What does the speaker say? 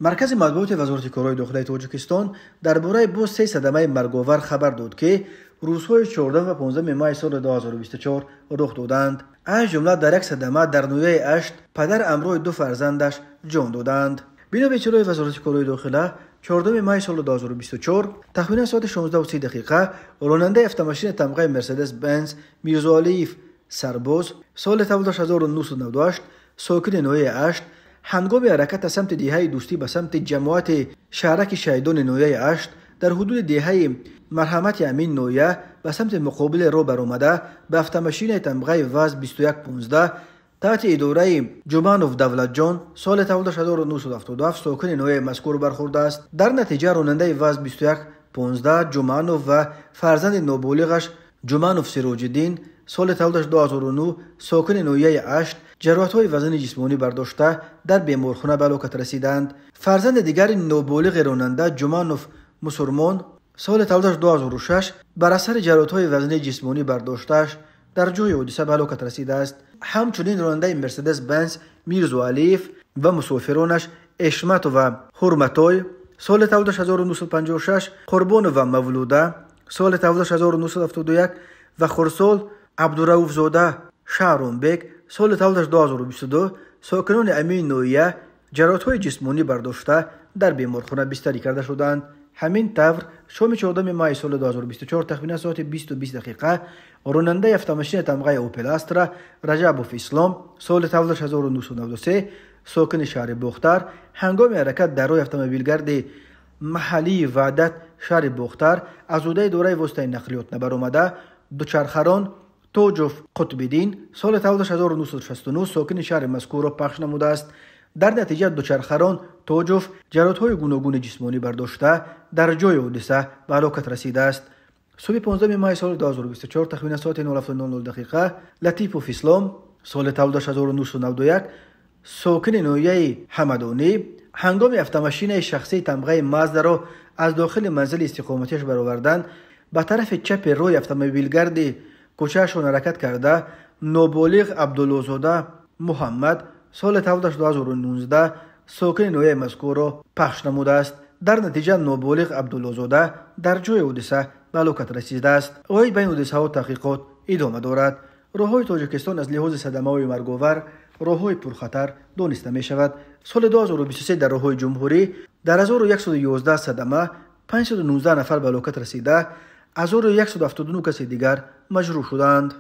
Маркази матбуоти Вазорати корҳои дохилаи Тоҷикистон дар бораи боз се садамаи марговар хабар дод, ки рӯзҳои 14 ва 15 май соли 2024 рух доданд. Аз ҷумла дар як садама дар ноҳияи Ашт падар ҳамроҳи ду фарзандаш ҷон доданд. Бино ба иттилои Вазорати корҳои дохила, 14 май соли 2024 тахминан соати 16:30 дақиқа ронандаи автомошини тамғаи Мерседес Бенз Мирзоалиев Сарбоз соли таваллудаш 1998 сокини ноҳияи Ашт ҳангоми ҳаракат аз самти деҳаи Дӯстӣ ба самти ҷамоати шаҳраки Шаҳидони ноҳияи Ашт дар ҳудуди деҳаи Марҳамати ҳамин ноҳия ба самти муқобили роҳ баромада ба автомошинаи тамғаи ВАЗ 2115 таҳти идораи Ҷуманов Давлатҷон соли таваллудаш 1977 сокини ноҳияи мазкур бархӯрдааст. Дар натиҷа ронандаи ВАЗ 2115 Ҷуманов ва фарзанди ноболиғаш Ҷуманов Сироҷиддин соли таваллудаш 2009 сокини ноҳияи Ашт ҷароҳатҳои вазнини ҷисмонӣ бардошта дар беморхона ба ҳалокат расиданд. Фарзанди дигари ноболиғи ронанда Ҷуманов Мусурмон соли таваллудаш 2006 бар асари ҷароҳатҳои вазнини ҷисмонӣ бардоштааш дар ҷои ҳодиса ба ҳалокат расидааст. Ҳамчунин ронандаи Мерседес Бенз Мирзоалиев ва мусофиронаш Эшматова Ҳурматой соли таваллудаш 1956, Қурбонова Мавлуда соли таваллудаш 1971 ва хурдсол Абдурауфзода Шаҳромбек соли таваллудаш 2022 сокинони ҳамин ноҳия ҷароҳатҳои ҷисмонӣ бардошта дар беморхона бистарӣ карда шуданд. Ҳамин тавр шоми 14 май соли 2024 тахминан соати 20:20 дақиқа ронандаи автомошини тамғаи Опел Астра Раҷабов Ислом соли таваллудаш 1993 сокини шаҳри Бохтар ҳангоми ҳаракат дар роҳи автомобилгарди маҳаллии Ваҳдат шаҳри Бохтар аз ҳудуди идораи воситаи нақлиёт набаромада дучархарон Тоҷов Қутбиддин соли таваллудаш 1969 сокини шаҳри мазкурро пахш намудааст. Дар натиҷа дучархарон Тоҷов ҷароҳатҳои гуногуни ҷисмонӣ бардошта дар ҷои ҳодиса ба ҳалокат расидааст. Субҳи 15 май соли 2024 тахминан соати 07:00 дақиқа Латипов Ислом соли таваллудаш 1991 сокини ноҳияи Ҳамадонӣ ҳангоми автомошинаи шахсии тамғаи Маздаро аз дохили манзили истиқоматиаш баровардан ба тарафи чапи роҳи автомобилгарди кӯчаашон ҳаракат карда ноболиғ Абдуллозода Муҳаммад соли таваллудаш 2019 сокини ноҳияи мазкурро пахш намудааст. Дар натиҷа ноболиғ Абдуллозода дар ҷои ҳодиса ба ҳалокат расидааст. Оид ба ин ҳодисаҳо таҳқиқот идома дорад. Роҳҳои Тоҷикистон аз лиҳози садамаҳои марговар роҳҳои пурхатар дониста мешавад. Соли 2023 дар роҳҳои ҷумҳурӣ дар 1111 садама 519 нафар ба ҳалокат расида, 1179 каси дигар маҷрӯҳ шуданд.